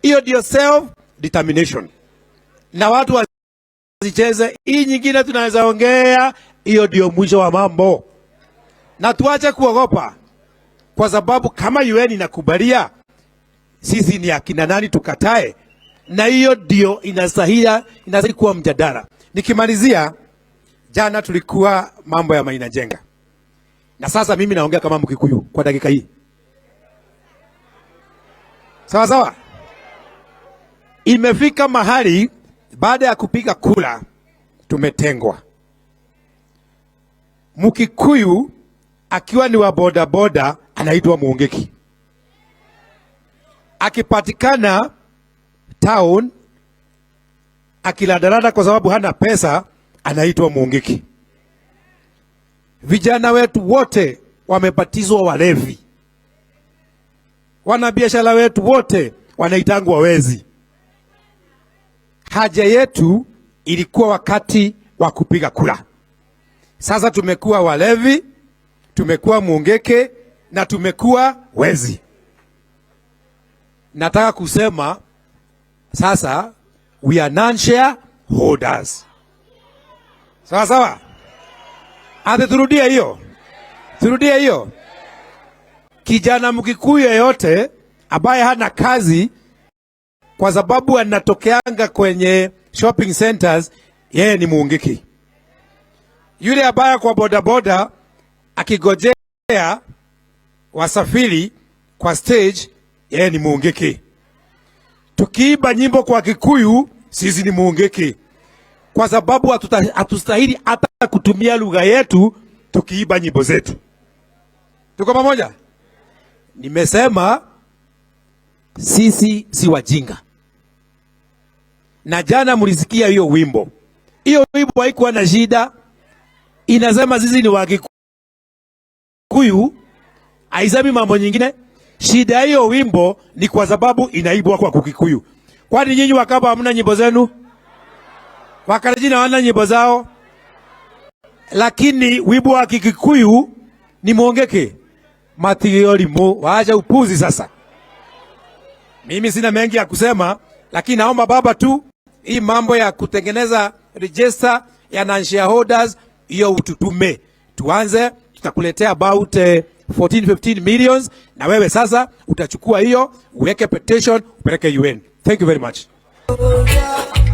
Hiyo ndio self determination, na watu wasicheze hii nyingine. Tunaweza ongea, hiyo ndio mwisho wa mambo, na tuache kuogopa, kwa sababu kama UN inakubalia, sisi ni akina nani tukatae? Na hiyo ndio inastahili kuwa mjadala. Nikimalizia, jana tulikuwa mambo ya Maina Njenga, na sasa mimi naongea kama Mkikuyu kwa dakika hii, sawa sawa. Imefika mahali baada ya kupiga kura tumetengwa. Mkikuyu akiwa ni wa bodaboda anaitwa Muungiki, akipatikana town akiladarada kwa sababu hana pesa anaitwa Muungiki. Vijana wetu wote wamebatizwa walevi, wanabiashara wetu wote wanaitangwa wezi. Haja yetu ilikuwa wakati wa kupiga kura. Sasa tumekuwa walevi, tumekuwa muungeke na tumekuwa wezi. Nataka kusema sasa we are non-shareholders. Sawa sawa, ati turudie hiyo, turudie hiyo. Kijana Mkikuyu yeyote ambaye hana kazi kwa sababu anatokeanga kwenye shopping centers, yeye ni muungiki. Yule ambaye kwa bodaboda akigojea wasafiri kwa stage, yeye ni muungiki. Tukiimba nyimbo kwa Kikuyu, sisi ni muungiki, kwa sababu hatustahili hata kutumia lugha yetu tukiimba nyimbo zetu. Tuko pamoja? Nimesema sisi si wajinga, na jana mlisikia hiyo wimbo. Hiyo wimbo haikuwa na shida, inasema sisi ni Wakikuyu, haisemi mambo nyingine. Shida hiyo wimbo ni kwa sababu inaimbwa kwa Kikikuyu. Kwani nyinyi Wakamba hamna nyimbo zenu? Wakalenjin hawana nyimbo zao? Lakini wimbo wa Kikikuyu ni mwongeke matiolimu. Waacha upuzi sasa. Mimi sina mengi ya kusema, lakini naomba baba tu hii mambo ya kutengeneza register ya non-shareholders hiyo ututume, tuanze. Tutakuletea about 14 15 millions, na wewe sasa utachukua hiyo uweke petition upeleke UN. Thank you very much. Yeah.